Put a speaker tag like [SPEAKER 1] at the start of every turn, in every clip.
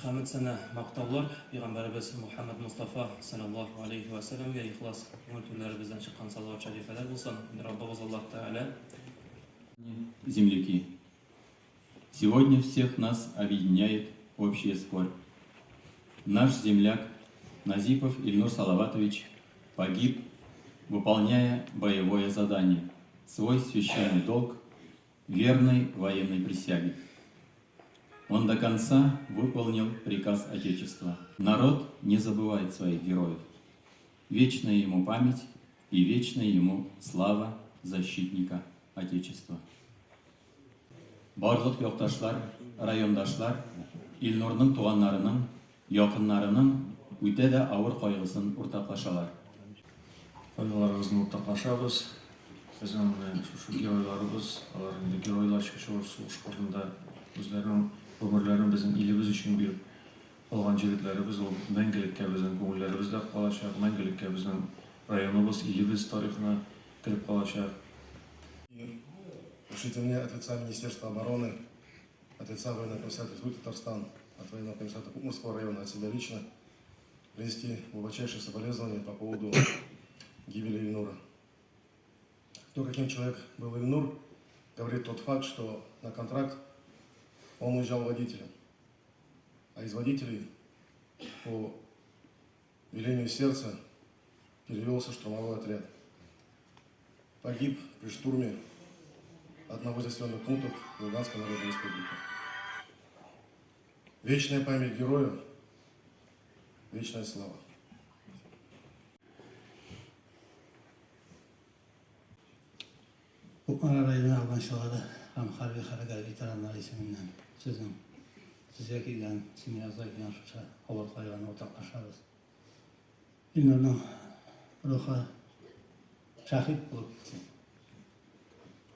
[SPEAKER 1] Хәмед сәнә мактаулар пәйгамбәребез Мухәммәд Мостафа салләллаһу алейһи вә сәлләмгә ихлас күңел түрләребездән чыккан салават шәрифәләр булсын. Раббыбыз Аллаһ Тәгалә.
[SPEAKER 2] Земляки, сегодня всех нас объединяет общая скорбь. Наш земляк Назипов Ильнур Салаватович погиб, выполняя боевое задание, свой священный долг верной военной присяге. Он до конца выполнил приказ Отечества. Народ не забывает своих героев. Вечная ему память и вечная ему слава защитника Отечества. Барлык якташлар, райондашлар Илнурның туганнарының, якыннарының үтә дә авыр кайгысын уртаклашалар.
[SPEAKER 3] Кайгыларыбызны уртаклашабыз. Безнең менә шушы геройларыбыз, алар инде геройларча сугыш кырында үзләренең гомерләрен безнең илебез өчен биреп калган җегетләребез, ул мәңгелеккә безнең күңелләребездә калачак, мәңгелеккә безнең районыбыз, илебез тарихына кереп калачак.
[SPEAKER 4] И разрешите мне от лица Министерства обороны, от лица Военного комиссариата Республики Татарстан, от Военного комиссариата Кукморского района, от себя лично принести глубочайшие соболезнования по поводу гибели Ильнура. То, каким человек был Ильнур, говорит тот факт, что на контракт он уезжал водителем. А из водителей по велению сердца перевелся штурмовой отряд. Погиб при штурме одного из населенных пунктов Луганской Народной Республики. Вечная память герою, вечная слава.
[SPEAKER 5] Кукмара районы әфганчылары һәм хәрби хәрәкәт ветераннары исеменнән сезнең сезгә килгән, семьягызга килгән шушы авыр кайгыны уртаклашабыз. Илнурның рухы шәһит булып китсен.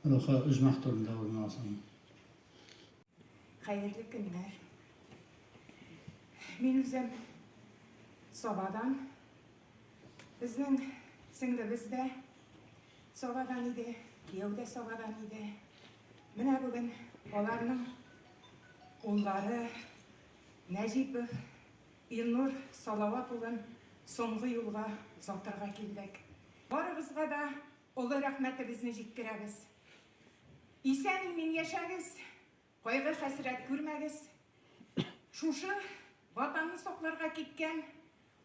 [SPEAKER 5] Рухы оҗмах түрендә урын алсын.
[SPEAKER 6] Хәерле көннәр. Мин үзем Сабадан. Безнең сеңлебез дә Сабадан иде, кияү дә Сабадан иде. Менә бүген аларның уллары Нәҗипов Илнур Салават улын соңгы юлга озатырга килдек. Барыгызга да олы рәхмәтебезне җиткерәбез. Исән-имин яшәгез, кайгы-хәсрәт күрмәгез. Шушы Ватанны сакларга киткән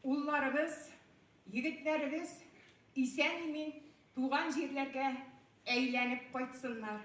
[SPEAKER 6] улларыбыз, егетләребез исән-имин туган җирләргә әйләнеп кайтсыннар.